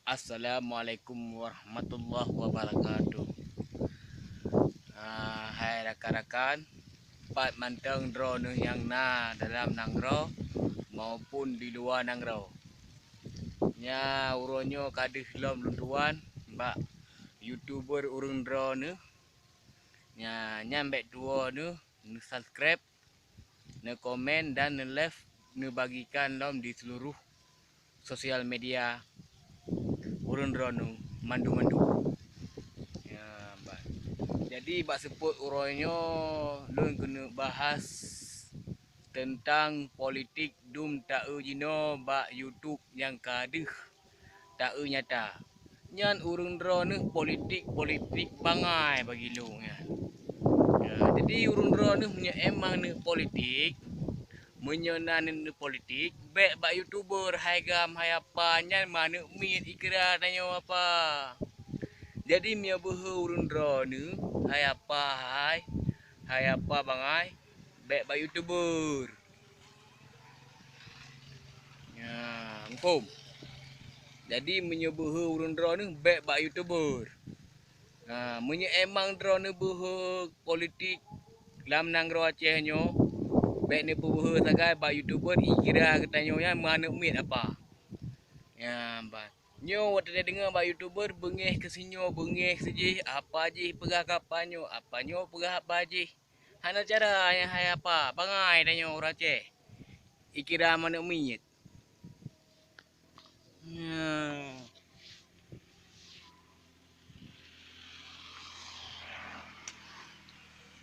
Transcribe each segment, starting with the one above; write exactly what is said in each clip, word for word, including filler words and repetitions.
Assalamualaikum warahmatullahi wabarakatuh. Ah, hai rakan-rakan, pat mantong droeneuh nyang na dalam nanggroe maupun di luwa nanggroe. Nya uroe nyoe ka deuh lom lôn tuwan bak YouTuber ureuëng droeneuh. Nya, nyan bék tuwoe neuh, neu-subscribe, neukomen dan neu-live, neubagikan lom di seluruh sosial media ureuëng droeneuh mandum-mandum. Ya, bah. Jadi bak seupôt uroe nyoe lôn keuneuk bahas teuntang politik dum taeu jinoe bak YouTube nyang ka deuh taeu nyata. Nyan ureuëng droeneuh politik-politik bangai bagi lôn nyan. Ya, jadi ureuëng droeneuh meunyoe emang neuk politik, meunyoe na neuk politik, bék bak YouTuber hai gam hai apa nyan manök miet ikira tanyoe apa. Jadi meunyoe beuhe ureuëng droeneuh hai apa hai, hai apa bangai, bék bak YouTuber. Ya, muphom. Jadi meunyoe beuhe ureuëng droeneuh bék bak YouTuber. Ha, meunyoe emang droeneuh beuhe politik lam nanggroe Aceh nyoe, bék neupeubeuhe sagai bak YouTuber ikira geutanyoe nyan manök miet apa. Ya, bah. Nyoe watée tadeungoe bak YouTuber beungéh keu sinyoe, beungéh keu sijih, apa jih peugah keu apa nyoe, apa nyoe peugah apa jih. Hana cara nyang hai apa, bangai tanyoe ureuëng Aceh. Ikira manök miet. Nyoe.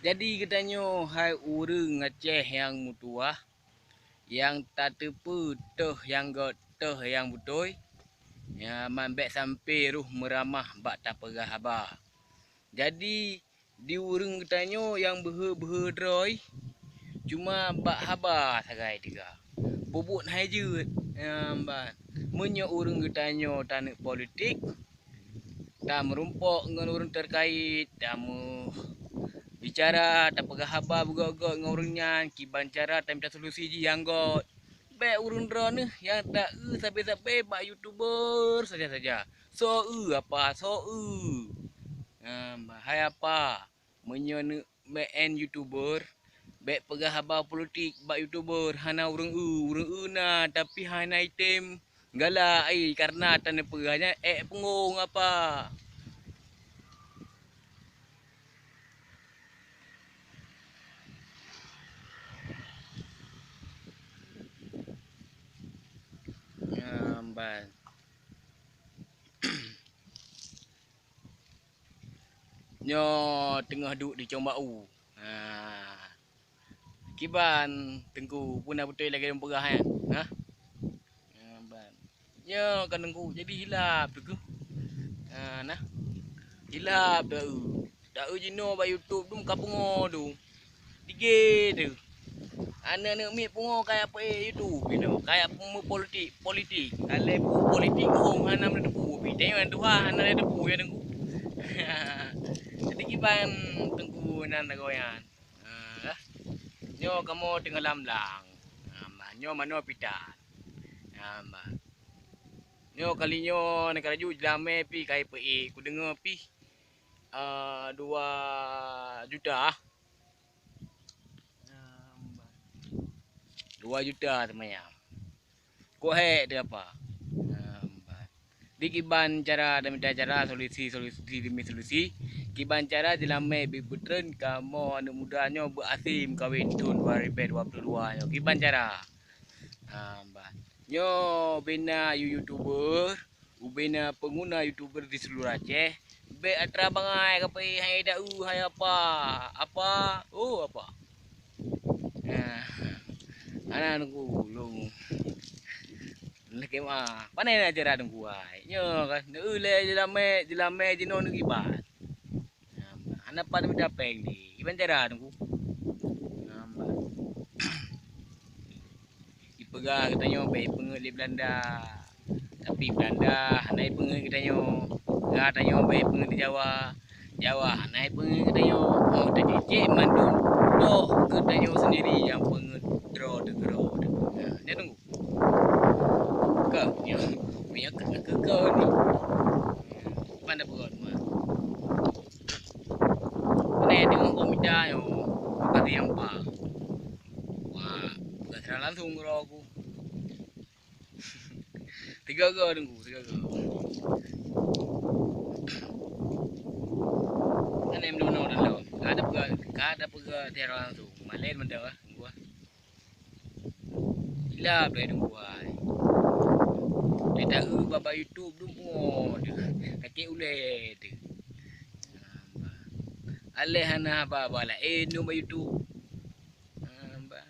Jadi geutanyoe hai ureuëng Aceh nyang meutuwah, nyang tateupeue toh nyang göt toh nyang beutôi, nyan bék sampoe roh meuramah bak tapeugah haba. Jadi di ureuëng geutanyoe nyang beuhe-beuhe droe, cuma bak haba sagai teuga. Peubuet hai jeuet, nyan ban. Meunyoe ureuëng geutanyoe taneuk politik, tameurumpok ngon ureuëng terkait, tameubicara, tapeugah haba beugöt-göt ngon ureuëng nyan, kiban cara tamita solusi jih nyang göt. Bék ureuëng droeneuh nyang taeu sabe-sabe bak YouTuber saja-saja. Soe eu apa, soe eu. Nyan ban, hai apa, meunyoe neuk meu'en YouTuber, bék peugah haba politik bak YouTuber, hana ureuëng eu, ureuëng eu na, tapi hana item galak ai, karna tan neupeugah nyan ék punggong apa. Nyan ban. Nyoe teungoh duek di cong bak u. Ha. Kiban Teungku, peue na beutôi lagée nyang peugah nyan? Ha? Ha, ban. Nyoe kan Teungku, jadi hilap Teungku. Ha, nah. Hilap taeu. Taeu jinoe bak YouTube dum ka pungo dum. Dige teuh. Aneuk-aneuk miet pungo kaya peuék YouTube inoe, kaya peumeupolitik, politik. Alai peue politik hom hana meuteupeue pih. Tanyoe nyang tuha hana lé teupeue ya Teungku. Jadi kiban Teungku nan lagoe nyan. Ha, lah. Nyoe kamoe teungoh lam blang. Ha, ma, nyoe manoe pitan. Ha, ma. Nyoe kali nyoe neukalaju jeulamé pih kai peuék, kudeungoe pih, eh, dua juta. Dua juta teuma nyan. Kok hék teuh apa? Di kiban cara dan mita cara solusi, solusi demi solusi. Kiban cara jeulamé beupeutreun kamoe aneuk muda nyoe beuasie meukawen thon dua ribèe dua puluh dua nyoe. Kiban cara. Ha, bah. Nyoe bina you-, YouTuber. Ubena peunguna YouTuber di seuluruh Aceh, bék atra bangai kapai hai da'u hai apa, apa, oh apa. Nah, hana Teungku lôn. Lakée meu'ah, pane na ajaran Teungku ai. Nyoe kan, neueu lé jeulamé, jeulamé jinoe neukiban. Hana pat mita péng di, kiban cara Teungku. Ipeugah geutanyoe bék ipeungeut lé Beulanda, tapi Beulanda hana ipeungeut geutanyoe. Peugah tanyoe bék ipeungeut lé Jawa, Jawa hana ipeungeut geutanyoe. Oh, tajicek mandum, toh geutanyoe seundiri nyang peungeut droe teuh keudroe teuh. Nah, nyan Teungku. Ka, nyoe, meunyoe ka keu keu ni. Tiga-tiga Teungku, tiga-tiga. Kan em lôn nyoe lôn. Ka ada peugah, ka ada peugah tiara langsung. Malén mantap ah. Gila bela dua. Dia tahu baba YouTube dum pungo tu. Kaki ulai tu. Aleh hana haba-haba laén nu ba YouTube. Hamba.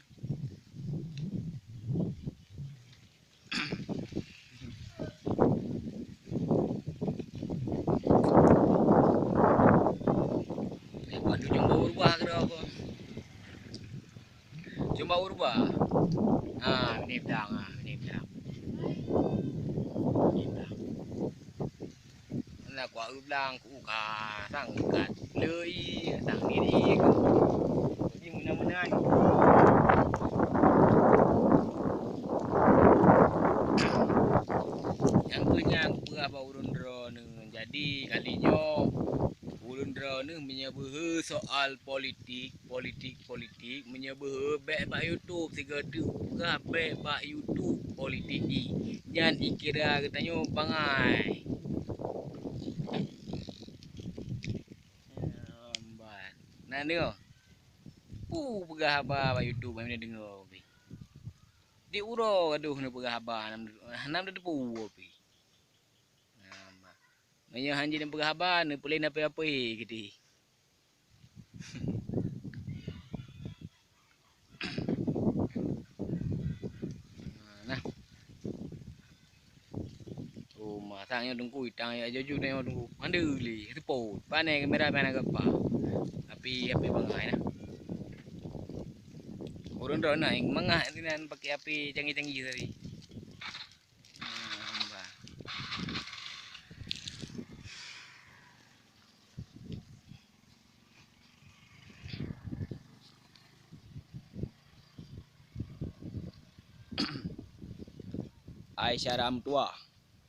Eh, buat tu jumpa urubah ke dah apa? Jumpa urubah. Ha, ni pedang, ha, ni pedang. Ni pedang. Nah, kuak blang ku ka sang kat lei sang ni ni. Jadi meunan-meunan. Nyang keu nyan peugah bak ureueng droeneuh. Jadi kali nyoe ureueng droeneuh meunyoe beuhe soal politik, politik, politik, meunyoe beuhe bèk bak YouTube sigoe teuk peugah bèk bak YouTube politik jih. Nyan ikira geutanyoe bangai. Lambat. Nah, deungoe. Peue peugah haba bak YouTube, hana deungoe pih. Di uroe gadoh neupeugah haba, hana, hana teupeue pih. Lambat. Meunyoe hanjeuet neupeugah haba, neupeulén ape-ape geuti. Nah. Oh, masang nyoe Teungku, itang ya jaju nyoe Teungku. Mandeh lé, seupôt. Pane kamera pane gapa. Api, api bangai nah. Ureueng droeneuh mangat sinan pakai api canggih-canggih tadi. Nah, bah. Ai syara meutuwah,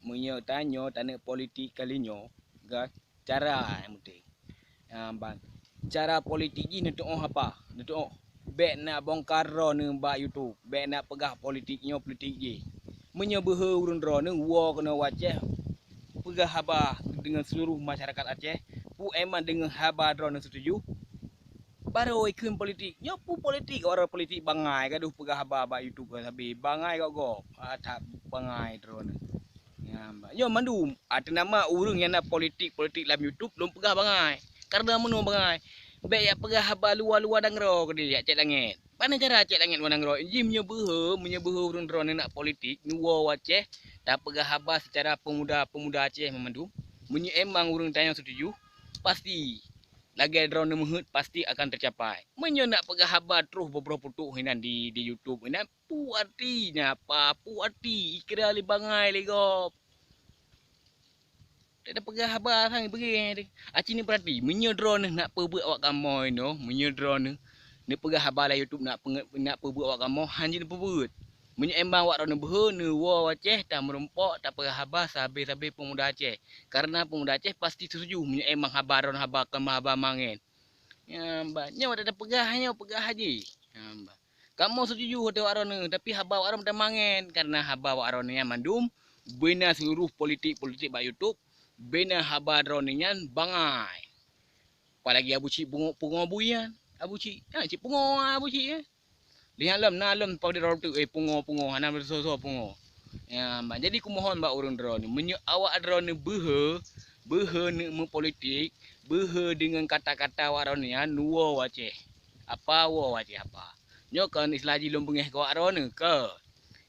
meunyoe tanyoe taneuk politik kali nyoe, ga cara nyang penting. Nyang ban, cara politik jih neutuoh apa? Neutuoh bèk na bongkar droeneuh bak YouTube, bèk na peugah politik nyoe politik jih. Meunyoe beuhe ureueng droeneuh woe keunoe u Aceh, peugah haba deungon seuluruh masyarakat Aceh, peue emang deungon haba droeneuh setuju, barô ikheun politik. Nyoe peue politik, orang politik bangai gadoh peugah haba bak YouTube sabe. Bangai gob-gob. Ah, that bangai droeneuh. Nyan, bah. Nyoe mandum, ateueh nama ureueng nyang na politik-politik lam YouTube lôn peugah bangai. Kareuna meunoe bangai. Bèk jak peugah haba luwa-luwa nanggroe keudéh jak cék langét. Pane cara cék langét luwa nanggroe? Jih meunyoe beuhe, meunyoe beuhe ureueng droeneuh na politik, neuwoe u Aceh, tapeugah haba seucara peumuda-peumuda Aceh mandum. Meunyoe emang ureueng tanyoe setuju, pasti lagèe droeneuh meuheuet pasti akan teucapai. Meunyoe na peugah haba troh bubroh putôh inan di, di YouTube inan, peue arti nyan apa? Peue arti? Ikira lé bangai lé gob. Tapeugah haba sang beugèh deh. Aci neupeurati, meunyoe droeneuh na peubeuet awak kamoe nyoe, meunyoe droeneuh neupeugah haba lam YouTube na peunge-, na peubeuet awak kamoe, hanjeuet neupeubeuet. Meunyoe emang awak droeneuh beuhe, neuwoe u Aceh, tameurumpok, tapeugah haba sabe-sabe peumuda Aceh. Kareuna peumuda Aceh pasti setuju meunyoe emang haba droeneuh haba kon haba mangen. Nyan, bah, nyoe watèe tapeugah nyoe, peugah haji. Nyan, bah. Kamoe setuju watèe awak droeneuh, tapi haba awak droeneuh meutamah ngen, kareuna haba awak droeneuh nyan mandum bina seuluruh politik-politik bak YouTube, bina haba droeneuh nyan bangai. Apalagi Abu Cik pungo, pungo bui nyan. Abu Cik, ha, cit pungo Abu Cik, eh. Lheueh lom, na lom padum droe teuk, eh, pungo-pungo, hana meusoe-soe pungo. Ya, bah, jadi kumohon bak ureueng droeneuh, meunyoe awak droeneuh beuhe, beuhe neuk meupolitik, beuhe deungon kata-kata awak droeneuh nyan, neuwoe u Aceh. Apa woe u Aceh apa? Nyoe kon istilah jih lôn beungèh keu awak droeneuh, kon.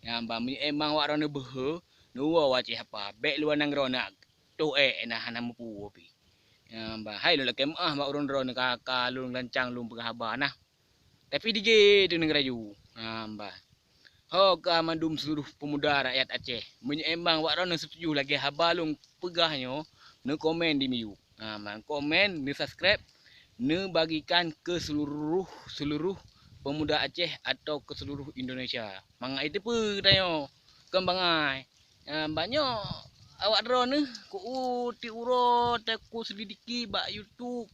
Ya, bah, meunyoe emang awak droeneuh beuhe, neuwoe u Aceh apa? Bèk luwa nanggroe na toh èk na hana meupuwoe pih. Ya, bah, hai lôn lakèe meu'ah bak ureueng droeneuh ka, ka lôn lancang lôn peugah haba nah. Tapi dige tu nanggroe laju. Ha, bah. Ho ka mandum seuluruh peumuda rakyat Aceh. Meunyoe emang awak droeneuh setuju lagèe haba lôn peugah nyoe, neukomen di miyueb. Ha, bah, komen, neusubscribe, neubagikan keu seuluruh, seuluruh peumuda Aceh atau keu seuluruh Indonesia. Mangat jiteupeue tanyoe kon bangai. Ha, bah nyoe awak droeneuh ku u-, ti uroe teuku selidiki bak YouTube.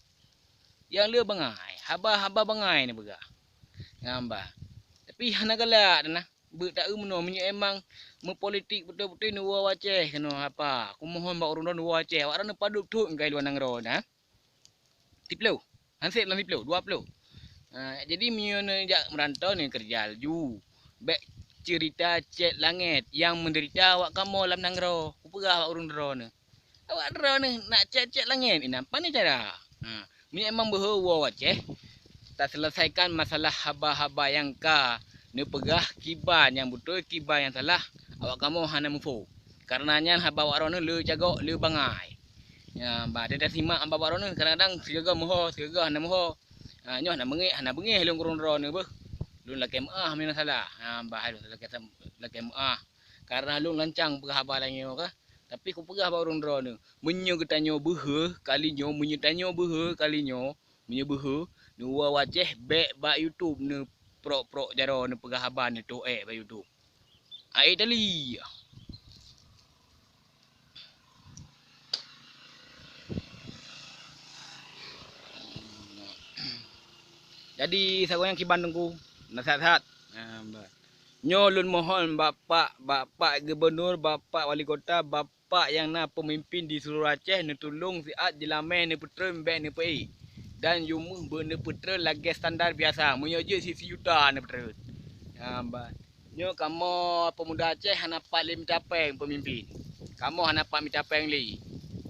Nyang le bangai, haba-haba bangai neupeugah. Nyan bah. Tapi hana galak dah nah. beuet taeu meunoe, meunyoe emang meupolitik beutôi-beutôi neuwoe u Aceh keunoe haba. Kumohon bak ureuëng droe neuwoe u Aceh, awak droe neupadub thot ngon luwa nanggroe na. Siplôh. Hansép lam siplôh, dua plôh. Ha, jadi meunyoe neujak meurantau neukeureuja laju. Bék ceurita cét langét nyang meudeurita awak kamoe lam nanggroe. Kupeugah bak ureuëng droeneuh. Awak droeneuh nak cét-cét langét, inan pane cara. Ha, meunyoe emang beuhe woe u Aceh, taseuleusaikon masalah haba-haba nyang ka neupeugah kiban nyang beutôi, kiban nyang salah, awak kamoe hana muphom. Kareuna nyan haba awak droeneuh le cagok, le bangai. Nyan, bah, teuntang simak haba awak droeneuh, kadang-kadang sigoe meuho, sigoe hana meuho. Ha, nyoe hana beungéh, hana beungéh lôn keu ureuëng droeneuh beuh. Lôn lakée meuáh meunyoe na salah. Ha, bah, lôn lakée, lakée meuáh. Kareuna lôn lancang peugah haba lagée nyoe kah. Tapi kupeugah bak ureuëng droeneuh, meunyoe geutanyoe beuhe kali nyoe, meunyoe tanyoe beuhe kali nyoe, meunyoe beuhe, neuwoe u Aceh bék bak YouTube neuprok-prok jaroe neupeugah haba neutoh ék bak YouTube. Hai tali. Jadi, sagoe nyang kiban Teungku, na that-that. Ha, bah. Nyoe lôn mohon Bapak, Bapak Gubernur, Bapak Wali Kota, Bapak nyang na peumimpin di seuluruh Aceh, neutulông siat jeulamé neupeutrön bék neupeuék. Dan yue méuh beu neupeutrön lagée standar biasa, meunyoe jeuet si-, sijuta neupeutrön. Ha, bah. Nyoe kamoe peumuda Aceh hana pat lé mita péng peumimpin. Kamoe hana pat mita péng lé.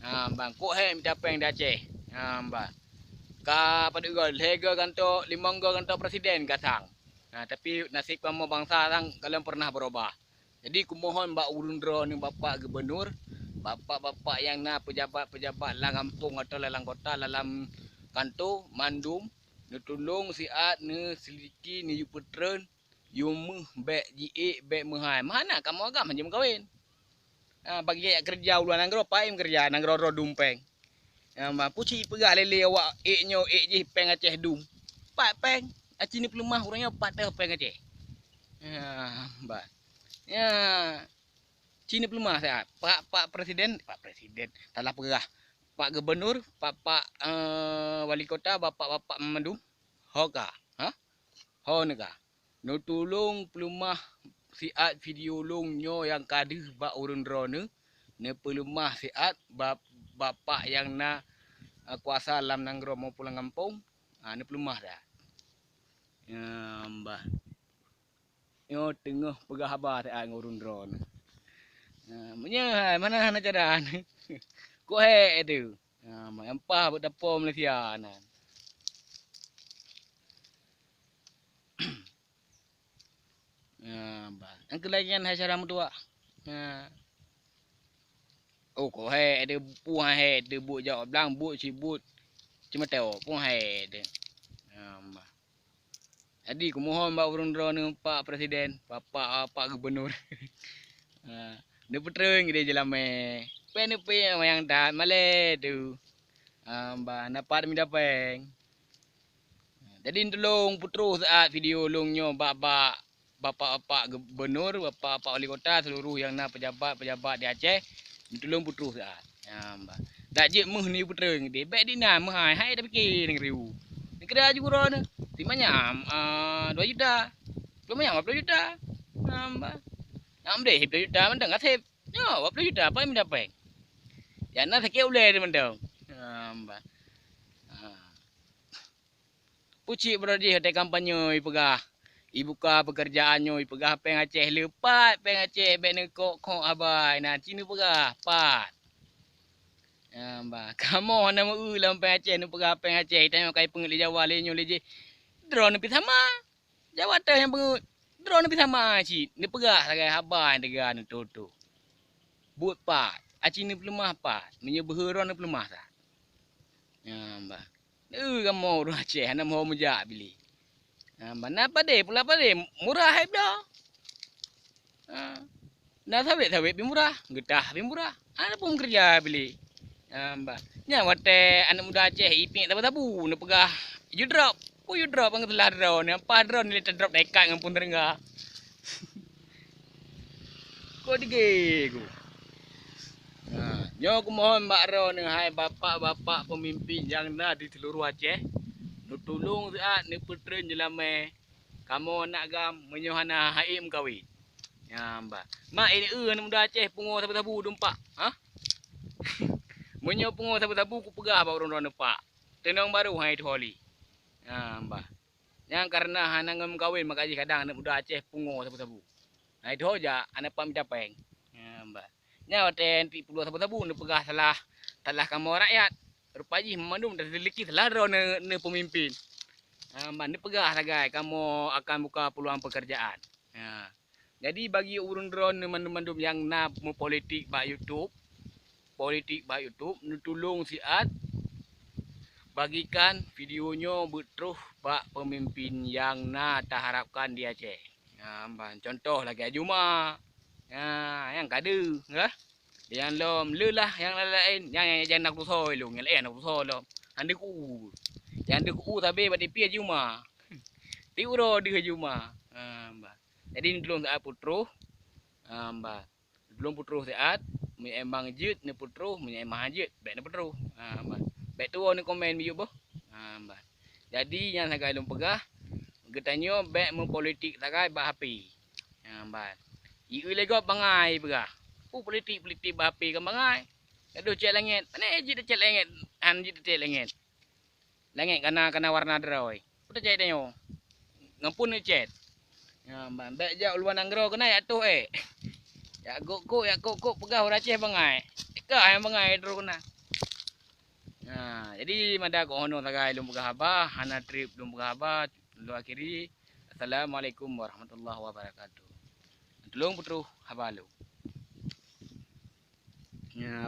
Ha, bah. Kok hék mita péng di Aceh. Ha, bah. Ka padub goe, lhée goe gantoe, limong goe gantoe presiden ka sang. Ha, tapi naseb kamoe bansa sang golom peureunah beurubah. Jadi kumohon bak ureuëng droeneuh Bapak Gubernur, bapak-bapak nyang na peujabat-peujabat lam gampông atawa lam kota, lam kanto, mandum neutulông siat neuselidiki, neuyue peutrön, yue méuh bék jiék, bék meuhai. Meuhana kamoe agam hanjeuet meukawen. Ha, bagi jak keureuja u luwa nanggroe, paém keureuja nanggroe droe dum péng. Ha, bah, peue cit peugah lé-lé awak ék nyoe, ék jih péng Aceh dum. Pat péng, aci neupeuleumah ureuëng nyoe pat teuh péng Aceh. Ha, bah. Ya, ci neupeuleumah siat. Pak, Pak Presiden, Pak Presiden, salah peugah. Pak Gubernur, Pak, Pak, eh, Wali Kota, Bapak-bapak mandum. Ho ka, ha? Ho neuka. Neutulông peuleumah siat video lôn nyoe nyang ka deuh bak ureuëng droeneuh, neupeuleumah siat ba-, bapak nyang na, eh, kuasa lam nanggroe maupun lam gampông, ha, neupeuleumah siat. Nyang bah. Nyoe teungoh peugah haba siat ngon ureuëng droeneuh. Ha, meunyoe hai, mana hana cara. Kok hék tu. Ha, mak nyan paih bak tapo Malaysia nan. Ha, bah. Nyang keu lagée nyan hai syedara meutuwah. Ha. Oh, kok hék tu, puih hék tu, buet jaweueb blang, buet cit buet. Cuma teuh, puih hék tu. Ha, bah. Jadi, kumohon bak ureuëng droeneuh, Pak Presiden, Bapak, Pak Gubernur. Ha, neupeutrön idéh jeulamé. Péng neupeuék nyang that malée tu. Ha, bah, na pat mida péng. Jadi, neutulông peutroh siat video lôn nyoe bak, bak bapak-bapak gubernur, bapak-bapak wali kota, seluruh nyang na pejabat-pejabat di Aceh, neutulông peutroh siat. Ha, bah. Dak jeuet méuh neuyue peutrön idéh. Bék dinan meuhai, hai tapike nanggroe. Neukira ju uroe nyoe. Simanyam, ah, dua juta. Simanyam dua ploh juta. Ha, bah. Nak meudeh dua ploh juta mantong gaseb. Nyoe dua ploh juta, paling mida péng. Ya, na sakét ulée mantong. Ha, bah. Ha. Pucit bro jih watée kampanye ipeugah, ibuka peukeurjaan nyoe, ipeugah péng Aceh le pat, péng Aceh bék neukok-kok haba inan, ci neupeugah pat. Nyan bah, kamoe hana meu-eu lam péng Aceh, neupeugah péng Aceh, tanyoe ka ipeungét lé Jawa lé nyoe lé jih. Droeneuh pih sama. Jawa teuh nyang peungét. Droeneuh pih sama cit, neupeugah sagai haba nyang teuga neutoto. Buet pat, aci neupeuleumah pat, meunyoe beuhe droeneuh peuleumah that. Nyan bah. Eu kamoe ureuëng Aceh hana meuho meujak bili. Ha, bah, na padé, pula padé, murah hai bloe. Ha. Na sawét-sawét pih murah, geutah pih murah. Hana peue meukeureuja bili. Ha, bah. Nyan watée aneuëk muda Aceh ipiek sabu-sabu neupeugah iju drop. Peue iju drop nyang teulah droeneuh, paih droeneuh lé tadrop daikat ngon phon teurengga. Kok dige ku. Nah, nyoe kumohon bak droeneuh hai bapak-bapak peumimpin nyang na di seuluruh Aceh, neutulông siat neupeutrön jeulamé kamoe aneuk agam meunyoe hana haiém meukawen. Nyan bah. Mak ini eu aneuk muda Aceh pungo sabu-sabu dumpak. Ha? Meunyoe pungo sabu-sabu kupeugah bak ureuëng droeneuh pak. Teunong barô hai tuho lé. Nyan bah. Nyang kareuna hana ngon meukawen maka jih kadang aneuk muda Aceh pungo sabu-sabu. Hai tuho jak aneuk pak mita péng. Nyan bah. Nyan watée tiep puluh sabu-sabu neupeugah salah, salah kamoe rakyat. Rupa jih mandum teudeuliki salah droeneuh peumimpin. Ha, ban neupeugah sagai kamoe akan buka peuluang peukeurjaan. Ha. Jadi bagi ureuëng droeneuh mandum-mandum nyang na meupolitik bak YouTube, politik bak YouTube, neutulông siat bagikan video nyoe beuet troh bak peumimpin nyang na taharapkan di Aceh. Ha, ban contoh lagée Juma. Ha, nyang ka deuh, ya. Nyang lom leulah nyang laén, nyang, nyang, nyang na kusoe lôn, nyang laén na kusoe lom. Han deuh ku-u. Nyang deuh ku-u sabe bak tipi Juma. Tiep uroe deuh Juma. Ha, bah. Jadi neutulông siat peuet troh. Ha, bah. Neutulông peuet troh siat, meunyoe emang jeuet neupeuet troh, meunyoe emang han jeuet bék neupeuet troh. Ha, bah. Bék tuwo neukomen miyueb boh. Ha, bah. Jadi nyang sagai lôn peugah, geutanyoe bék meupolitik sagai bak H P. Ha, bah. Ieu lé gob bangai peugah. Peue politik-politik bak H P kan bangai. Aduh chat langét. Mana jeuet chat langét? Han jeuet chat langét. Langét kana, kana warna droe. Peue tachat tanyoe? Ngon peue neuchat? Ya, ban bék jak u luwa nanggroe keunan jak toh ék. Jak kok-kok, jak kok-kok peugah ureuëng Aceh bangai. Teuka nyang bangai droe keunan. Nah, jadi mada keuhono sagai lôn peugah haba, hana treb lôn peugah haba, lôn akhiri. Assalamualaikum warahmatullahi wabarakatuh. Tulông peutroh haba lôn. Nah,